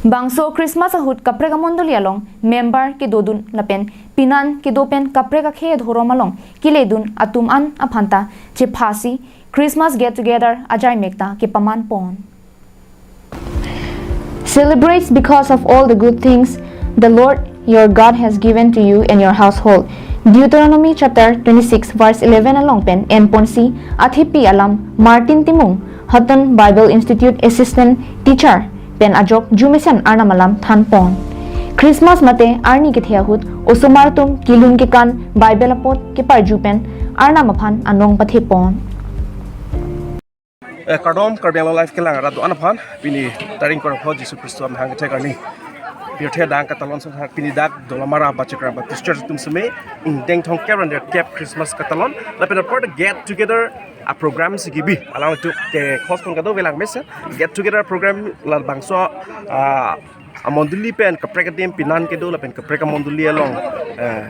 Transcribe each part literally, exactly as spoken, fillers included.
Bangso Christmas ahut kaprek amondoli along member kedodun lapen pinan kedo pen kaprek akhei adhorom along keledun atum an aphanta chephasi Christmas get together ajaimek ta kepaman pon. Celebrates because of all the good things the Lord your God has given to you and your household. Deuteronomy chapter twenty-six verse eleven along pen enponsi athepi alam Martin Timung, Houghton Bible Institute Assistant Teacher pen ajok jumesen Arnam alam thanpon. Christmas mate arni kethe ahut osomar atum kelun kekan Bible apot keparju pen Arnam aphan anong pathepon. Eh, kardom Karbi Anglong Live kelang rat do-an aphan, pini tarik ingkoi ra pho Jisu Khristo amahang kethek arni. Pirthe adang katalon songhak pini dak Dolamara Bachekrang Baptist Church atum seme ingdeng thomkep ra nerkep Christmas katalon lapen apor get together a program si kebi, alangtum ke khos pon kado velang mesen get together program labangso, ah, amondoli pen kaprek adim pinan kedo lapen kaprek amondoli along, eh,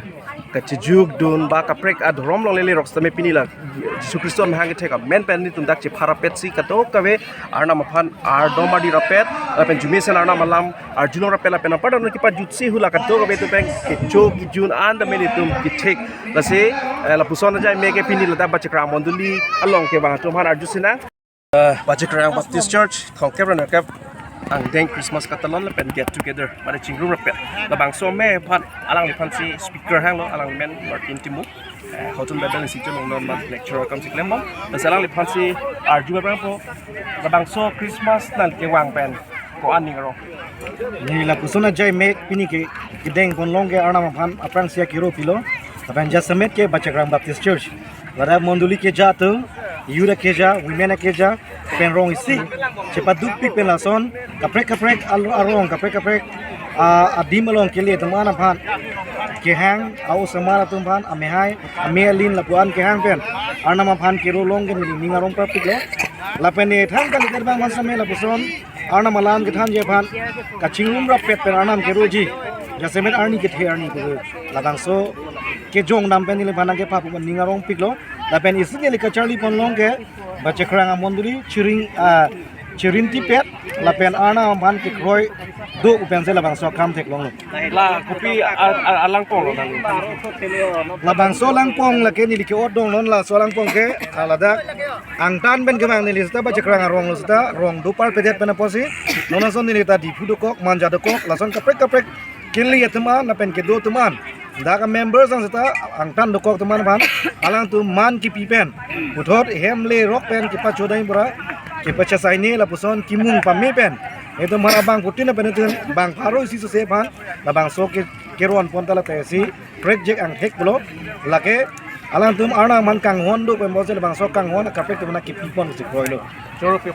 kachejukdun ba kaprek adhorom along lele rok sitame pini la Jisu Khristo amahang kethek amen pen nelitum dak chepharapetsi kadokave Arnam aphan ardom ardi rapet lapen jumesen Arnam alam arjulong rapet lapen apar dam kepajutsi hula kadokave atum pen kecho kejun an tame nelitum kethek. Lasi, eh, lapuson ajaimek ke pini ladak Bachekrang amondoli along kevang atum aphan arjusinang. Eh, Bachekrang Baptist Church thomkep ra nerkep angdeng Christmas katalon lapen get together mane chingrum rapet. Labangso me aphan alangliphansi speaker hanglo, alangli men Martin Timung, eh, Houghton Bible Institute along non man lecturer akam si klembom. Lasi alangliphansi arju abang po labangso Christmas nangkevang pen ko-an aning arong. Ne lapuson ajaimek pini ke kedeng ponlong ke Arnam aphan aphrangsi akero pilo. Lapen jasemet ke Bachekrang Baptist Church, ladak mondoli keja atum, youth akeja, women akeja pen rong isi chepadukpik pen lason kaprek kaprek al-, arong kaprek kaprek, ah, adim along kele atum an aphan kehang, a-osomar atum aphan amehai ame alin lapu-an kehang pen Arnam aphan kero long ke neli ning arong prapiklo. Lapen ne than kali kerbang man same lapuson Arnam alam kethanji aphan kachingrum rapet pen Arnam keroji. Jasemet arni kethe arni ke labangso kejong dam pen neliphan nangkepha pu ning arongpiklo. Lapen isi neli kacharli ponlong ke Bachekrang amondoli chiring, ah, chirintipet lapen Arnam aphan kekroi do pu pensi labangso akam theklonglo. La kopi a-, a-, alangpong lo nang. Labangso alangpong lake neli ke-ot dong non, laso alangpong ke, ah, ladak angtan pen kevang, neli seta Bachekrang arong lo seta rong do parpedet pen apotsi non ason neli ta Diphu dokok, Manja dokok, lason kaprek kaprek kele atum an lapen kedo atum an, dak a-members an seta angtan dokok atum an aphan alangtum man kepi pen puthot hem le rok pen kepachodai pura kepachasaine lapuson kimung pame pen itum aphan abangphutin pen itum bang pharo isi sose aphan labangso ke keron pon ta lata isi prekjek angthek pulo. Lake alangtum Arnam aphan kanghon do pen bose labangso kanghon kaprek atum aphan kepi ponsi kroilo. Choro pe.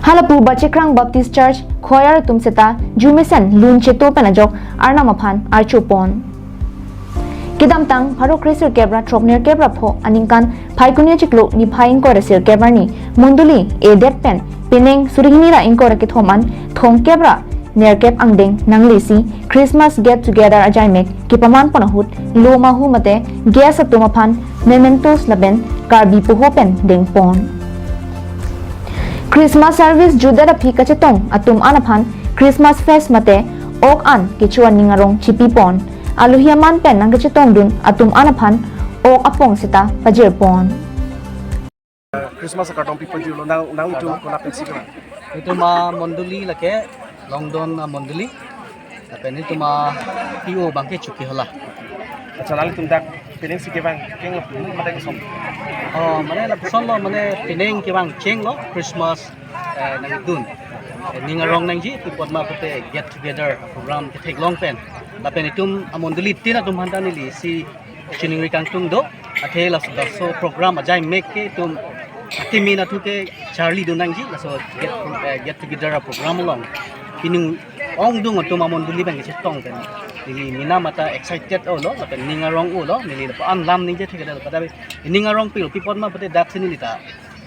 Halapu Bachekrang Baptist Church choir atum seta jumesen lun cheto pen ajok Arnam aphan archopon. Kedamtang pharo kre sirkep ra throknerkep ra pho aningkan Phaikuni achiklo niphai ingkoi ra sirkep arni mondoli edet pen penang suri hini ra ingkoi ra kethom an thomkep ra nerkep angdeng nanglesi Christmas get together ajaimek kepaman pon ahut lo mahu mate guest atum aphan mementos lapen Karbi poho pen dengpon. Christmas service jutdet aphi kachetong atum an aphan Christmas fest mate ok an kecho aning arong chipipon. Alohi aman pen nangkechetongdun atum an aphan ok apong seta pajirpon. Christmas akardom pipon julo nang, nang itum konat pensi kevang? Itum amondoli lake Longdon amondoli. Lapen itum a-P O abangke Chuki Hala. Acha, nanglitum dak penang si kevang, keng lo, mate koson? Oh, mane lapuson lo, mane penang kevang chenglo, Christmas, eh, nangdun. Eh, ning arong nangji, pu apot ma pute get together program ketheklong pen. Lapen itum amondoli tin atum aphanta neli si chiningri kangtung do, athe laso, laso program ajaimek ke itum atimin athu ke charlidun nangji, laso get, eh, get together a program along. Pini ongdung atum amondoli abang kechetong pen. Neli mina mata excited olo, lapen ning arong olo, neli lapu-an lam ningje thik ada lapu ada ning arongpik, pi apot ma pute dak si neli ta,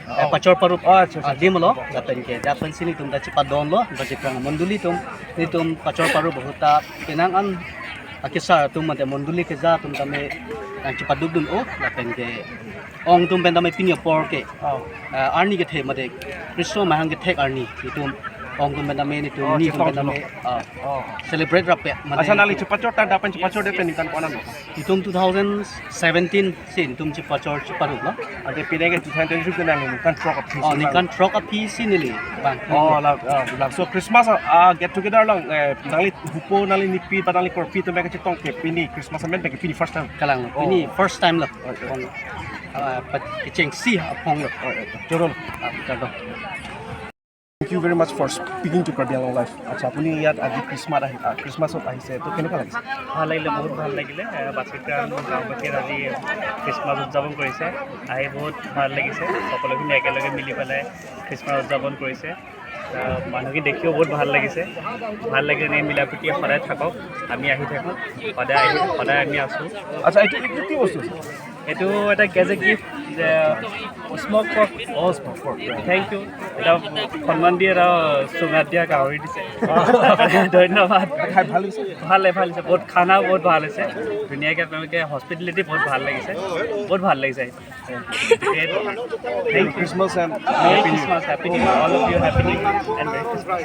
eh, pachor parup. Oh, acha, acha, adim lo, acha. Lapen ke dak pensi nelitum ta chepadonlo, Bachekrang amondoli atum, nelitum pachor parup ahut ta penang an akesar atum mate mondoli keja atum tame nangchepadukdun o, lapen ke ong atum pen tame pini apor ke, oh, eh, arni kethe mate Khristo amahang kethek arni itum Ong tum pen tame, netum Oh, ni tum chetong pen tame, chetong. Ah, Oh. Celebrate rap-e, mane. Accha, nangli chepachor ta dak pen chepachor det pen ningkan ko-an lo? Itum two thousand seventeen si itum chepachor cheparuplo. Ante pini ke two thousand twenty-two ke nangli ningkan throk aphi Oh, si ningkan lang. Throk aphi si neli bang. Oh, la, ah, la. So Christmas, ah, get together along, eh, nangli hupo, nangli nipi, ba nangli korpi atum ke chetong ke pini Christmas amen ke pini first time. Kalang lo. Oh. Pini first time lo. Oh, oh. Ah, pa-, kechengsi aphong lo. Oh, oh, oh. Choro lo. Ah, kado. Thank you very much for speaking to Karbi Anglong Live. আচ্ছা, আপুনি ইয়াত আজি Christmas আহি, আ, Christmasত আহিছে, তো কেনেকুৱা লাগিছে? ভাল লাগিলে, বহুত ভাল লাগিলে। এ, বাচিকাম গাঁওবাসীয়ে আজি Christmas উদযাপন কৰিছে, আহি বহুত ভাল লাগিছে। সকলোখিনি একেলগে মিলি পেলাই Christmas উদযাপন কৰিছে। আ, মানুহখিনি দেখিও বহুত ভাল লাগিছে। ভাল লাগিলে, এনে মিলা প্ৰীতি সদায় থাকক, আমি আহি থাকোঁ, সদায় আহি, সদায় আমি আছোঁ। আচ্ছা, এইটো, এইটো কি বস্তু আছে? এইটো এটা গেজেট গিফ্ট, যে স্মক পৰ্ক। অ, স্মক পৰ্ক। Thank you. এটা সন্মান দি এটা চুঙাত দিয়া গাহৰি দিছে। অ। ধন্যবাদ। খাই ভাল লাগিছে? ভাল লাগিছে, ভাল লাগিছে। বহুত খানা বহুত ভাল হৈছে। ধুনীয়াকৈ আপোনালোকে হস্পিটেলিটি বহুত ভাল লাগিছে। বহুত ভাল লাগিছে। Merry Christmas and Merry Happy New Year. Christmas, Happy New Year. All of you, Happy New Year and Merry Christmas.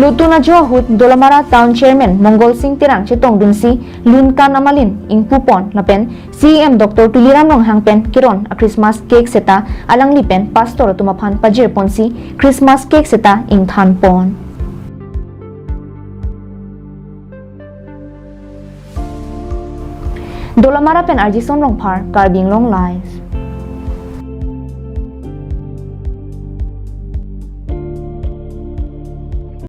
Lutun ajo ahut Dolamara Town Chairman Mongol Sing Terang chetongdunsi lunkan amalin ingpupon lapen C E M Doctor Tuliram Ronghang pen keron a Christmas cake seta alangli pen pastor atum aphan pajirponsi Christmas cake seta ingthanpon. Dolamara pen R J Son Rongphar, Karbi Anglong Live.